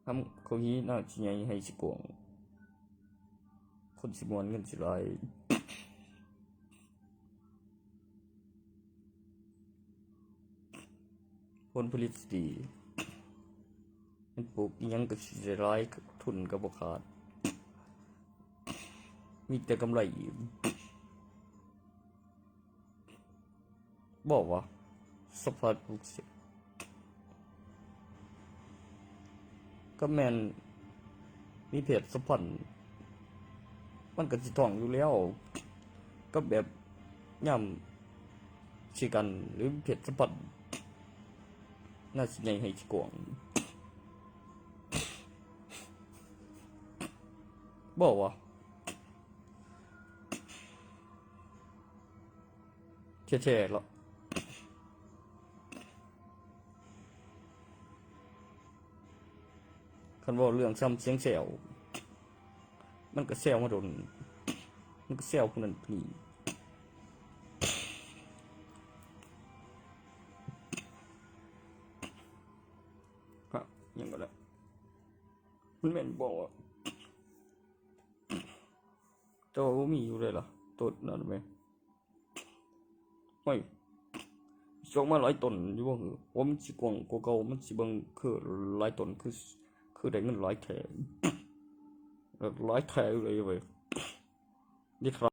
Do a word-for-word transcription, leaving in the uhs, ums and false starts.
ทำเขาฮี้น่าสิใหญ่ให้สิกว้าง คนสิม่วนเงินสิหลาย ผลผลิตสิดี มันปลูกอิหยังก็สิได้หลาย ทุนก็บ่ขาด มีแต่กำไรอีก บอกว่าสภาพลูกเสีย ก็แม่นมีเพศสัมพันธ์ มันก็สิท้องอยู่แล้ว ก็แบบย่ำสิกันหรือเพศสัมพันธ์ น่าสิใหญ่ให้สิกว้าง บอกว่าแท้ๆละ คันเว้าเรื่องซ้ำเสียงแซว มันก็แซวมาโดน มันก็แซวผู้นั้นผู้นี้ ฮะ ยังก็ได้ มันแม่นบอกว่า แต่ว่าบ่มีอยู่เลยล่ะ ต้นนั้นแหม ไม่ ส่งมาหลายต้นอยู่บ่หือ ว่ามันสิกว้างกว่าเก่า มันสิเบิ่งคือหลายต้น คือ คือได้เงินหลายแท้ หลายแท้เลยเว้ย นี่ครับ